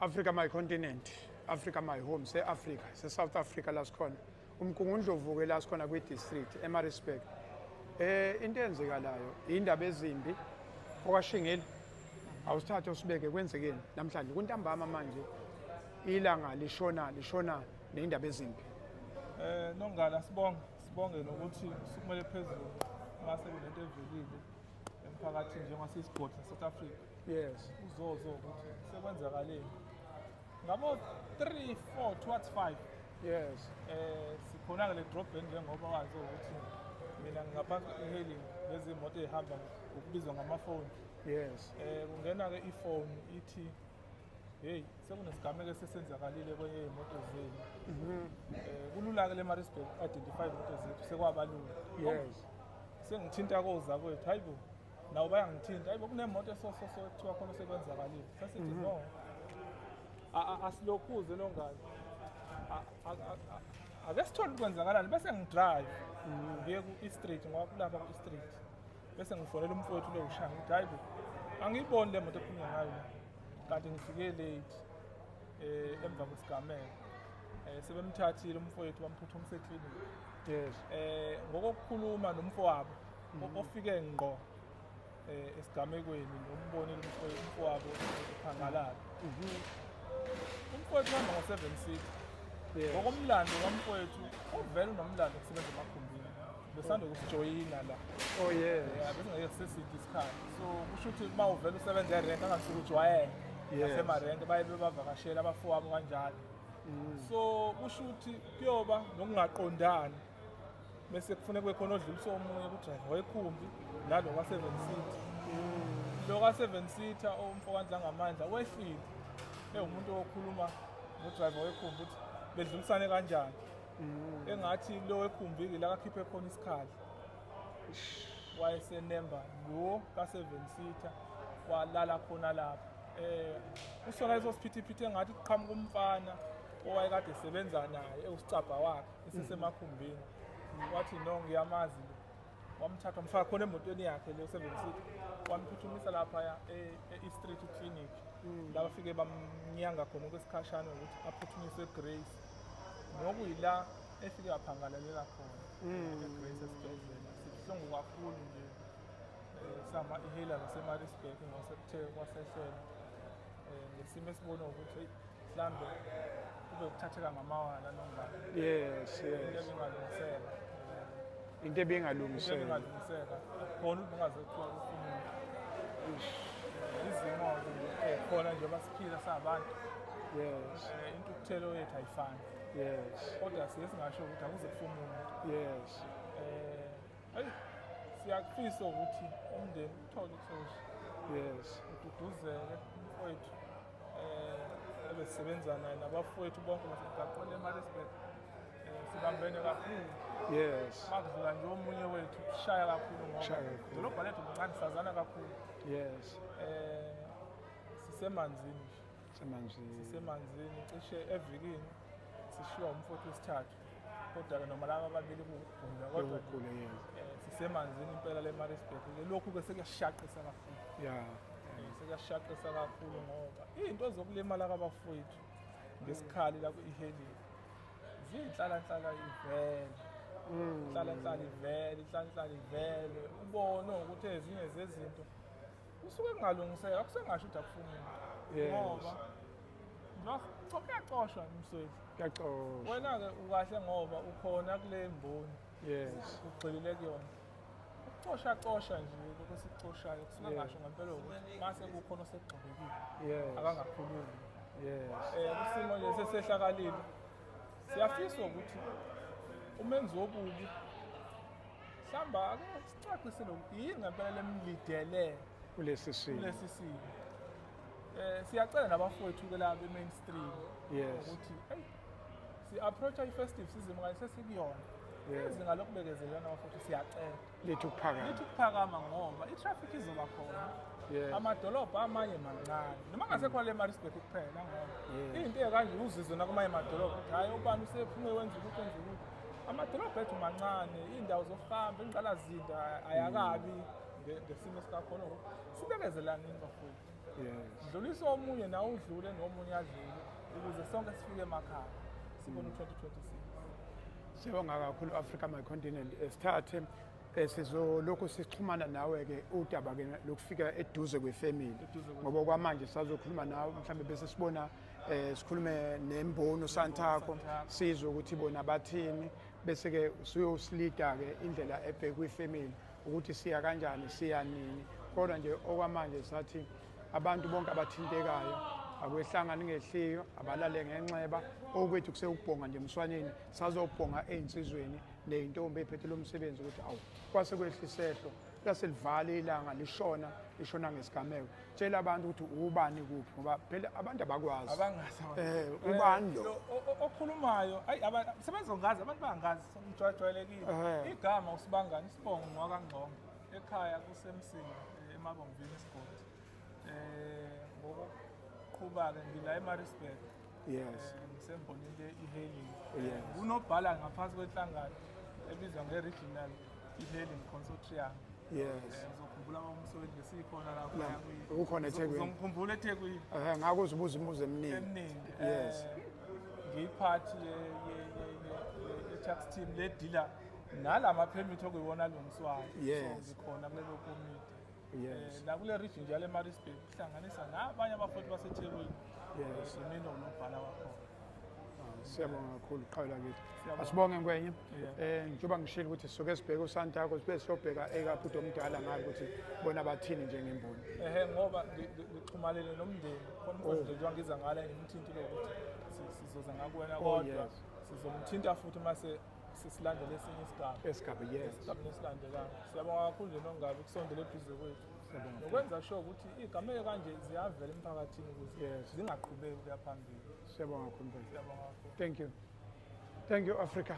Africa my continent, Africa my home, se-Africa, se-South Africa la sikhona. UMgungundlovu ke la sikhona kwi-district eMaritzburg. Into eyenzekalayo indaba ezimbi okwashingile awusithathe usibeke kwenzekeni namhlanje kuntambama manje ilanga lishona lishona neyindaba ezimbi. Nongala, sibonge, sibonge nokuthi usukumele phezulu mase kunento evelile emphakathini njengasesigodi South Africa. Uzozo ukuthi sekwenzakaleni. Ngabo 3 4 towards 5 sikhona ke le drobheni, njengoba wazi ukuthi mina ngingaphansi e-hailing, lezi moto ezihamba ukubizwa ngamafoni. Kungena ke ifoni ithi, "Hey, sekunesigameko esesenzakalile kwenye iy'moto zenu." Kulula ke le Maritzburg identify imoto zethu, sekwaba lula. Sengithinta kozakwethu, hayibo, nabo bayangithinta, hayibo, kunemoto eso so so kuthiwa khona sekwenzakalile. Sasithi no, asilokhuze nongani, ake sithole ukwenzakalani, bese ngidrive ngiye ku-E Street, ngoba kulapha ku-E Street, bese ngifonela umfowethu lo ushaya, ngithi, "Hayibo, angiyiboni le moto ekhulunywa ngayo la." Kanti ngifike late emva kwesigameko, sebemthathile umfowethu, bamphuthumisa eklinikhi. Ngokokukhuluma nomfowabo ofike ngqo esigamekweni nombonile umfowabo ephangalala, umfowethu uhamba ngo-7 seat. Ngokomlando kamfowethu, uvele unomlando okusebenza emakhumbini, besanda ukusijoyina la. Yeah, besingeke siside isikhathi, so kusho ukuthi uma uvele usebenza erenke angasuke ujwayele nasemarenke, baye bebavakashela abafowabo kanjalo. So kusho ukuthi kuyoba nokungaqondani, bese kufuneka kube khona odlulisa omunye kudrayiva wekhumbi nalo ka-seven seater. Lo ka-seven seater, umfokandla ngamandla wehlile, ewumuntu okhuluma nodrayiva wekhumbi ukuthi bedlulisane kanjani. Engathi lo wekhumbi-ke la kakhiphe khona isikhali, wayesenemba lo ka-seven seater, walala khona lapho. Usona leso siphithiphithi, engathi kuqhamuka umfana owayekade esebenza naye, ewusicabha wakhe esesemakhumbini, wathi, "No, ngiyamazi lo." Wamthatha, wamfaka khona emotweni yakhe leyo seven seater, wamphuthumisa laphaya e-East Street Clinic, la bafike bamnyanga khona okwesikhashana ukuthi aphuthunyiswe eGrace, nokuyila efike waphangalalela khona eGrace esibhedlela. Sibuhlungu kakhulu nje sama e-hailer zaseMaritzburg ngosekuthe kwasehlela ngesimo esibona ukuthi hey, mhlambe kube ukuthatheka ngamawala nongani. Into ebingalungiseka. Into Into ebingalungiseka. Ebingalungiseka khona ukuthi ungaze kuthiwa kufuna izimo-ke nje ey'khona njengoba siphila sabantu. Intukuthelo yethu ayifani, kodwa siye singasho ukuthi akuze kufe umuntu. Eyi, siyakufisa ukuthi umndeni uthole ukusosha, ududuzeke umfowethu ebesisebenza naye nabafowethu bonke basemgaqweni eMaritzburg. Sibambene kakhulu. Makudlula nje omunye wethu kushaya kakhulu ngoba Kushaya kakhulu. idolobha lethu lincane, sazana kakhulu. Sisemanzini nje. Semanzini. Sisemanzini, cishe evikini sishiwa umfowethu wesithathu, kodwa-ke noma laba ababili kukugula, kodwa nje, Ukugula, yes. Sisemanzini impela le Maritzburg. Lokhu-ke sekuyashaqisa kakhulu. Sekuyashaqisa kakhulu ngoba iy'nto zokulimala kwabafowethu ngesikhali la ku-e-hailing ziyinhlalanhlala ivele, inhlalanhlala ivele, inhlalanhlala ivele, ubone ukuthi ezinye zezinto kusuke kungalungiseka, akusengasho ukuthi akufuni umuntu. Ngoba njengoba kuyacoshwa, Msweli. Kuyaxoshwa. Wena-ke ukahle ngoba ukhona kule mboni, ugxilile kuyona. Ukucosha cosha nje lokho esikucoshayo kusuke ngasho ngempela ukuthi mase kukhona osekugxobekile akangakhulumi. Kusimo nje sesehlakalile, siyafisa ukuthi umenzi wobubi mhlawumbe ake sicacisele ukuthi yini ngempela lemlidele Kulesi simo. Kulesi simo. Siyacela nabafowethu ke la be-mainstream ukuthi hey, si-approach-a i-festive season kanye sesikuyona. Izinga lokubekezelana, bafowethu, siyacela Lethu ukuphakama. Lithi ukuphakama ngoba i-traffic izoba khona. Amadolobha amanye mancane, noma ngasekho le Maritzburg kuphela, ngoba into ekanje uzizwe nakumanye amadolobha ukuthi hhayi, ubani usephume wenza ukuthi wenza ukuthi. Amadolobha ethu mancane, iy'ndawo zokuhamba, ingqalazinda ayakabi ngesimo esikakhona. Ukuthi sibekezelanini, bafowethu. Dlulisa omunye nawe udlule nomunye adlule ukuze sonke sifike emakhaya sibone u-2026. Siyabonga kakhulu Africa My Continent. Sithathe sizolokhu sixhumana nawe-ke udaba-ke lokufika eduze kwefamily, ngoba kwamanje sazokhuluma nawe mhlawumbe bese sibona sikhulume nembono Santaco, sizwe ukuthi bona bathini, bese-ke siyosilida-ke indlela ebhekwe ifamily ukuthi siya kanjani, siya nini. Kodwa nje okwamanje sathi abantu bonke abathintekayo akwehlanga ningehliyo, abalale ngenxeba. Okwethu kusewukubhonga nje emswaneni, sazobhonga ey'nsizweni ney'ntombi ey'phethe lo msebenzi ukuthi awu kwase kwehla isehlo lase livala ilanga lishona lishona ngesigameko. Tshela abantu ukuthi ubani kuphi, ngoba phela abantu abakwazi. Abangazi. Ubani lo? Okhulumayo, ayi sebezongazi, abantu bangazi, ngijwayelekile. Igama uSibangani, isibongo ngowakaNgcongo, ekhaya kuseMsinga, eMabomvini isigodi. Ngokuqhuba-ke ngila eMaritzburg. Ngisembonini le-e-hailing. Kunobhala ngaphansi kwenhlangano ebizwa nge-Regional E-Hailing Consortium. Ngizokhumbula umsebenzi besikhona lapha. Ukhona eThekwini. Uzongikhumbula eThekwini. Ngakho uzibuza imibuzo eminingi. Eminingi. Ngiyiphathi ye-tax team le dealer nalama permit okuyiwona alungiswayo. So ngikhona kulelo komiti. La kule region nje yale Maritzburg kuhlanganisa nabanye abafowethu baseThekwini. Yimina unobhala wakhona. Siyabonga kakhulu qhawela kithi. Asibonge Ngwenya. Njengoba ngishilo ukuthi sisuke sibheke uSantaco, sibe siyobheka ekabhuti omdala ngayo ukuthi bona bathini njengemboni. Ngoba ngixhumalele nomndeni. Khona umfowethu nje njengoba ngiza ngala ngimthintile ukuthi sizoza ngakuwena, kodwa sizomthinta futhi mase sisilandele esinye isigaba. Esigaba, yes. Esigabeni esilandelayo. Siyabonga kakhulu nje nongabe kusondele eduze kwethu. Nokwenza sure ukuthi iy'gameko kanje ziyavela emphakathini ukuze zingaqhubeki ukuya phambili. Siyabonga kakhulu. Siyabonga kakhulu. Thank you. Thank you, Africa.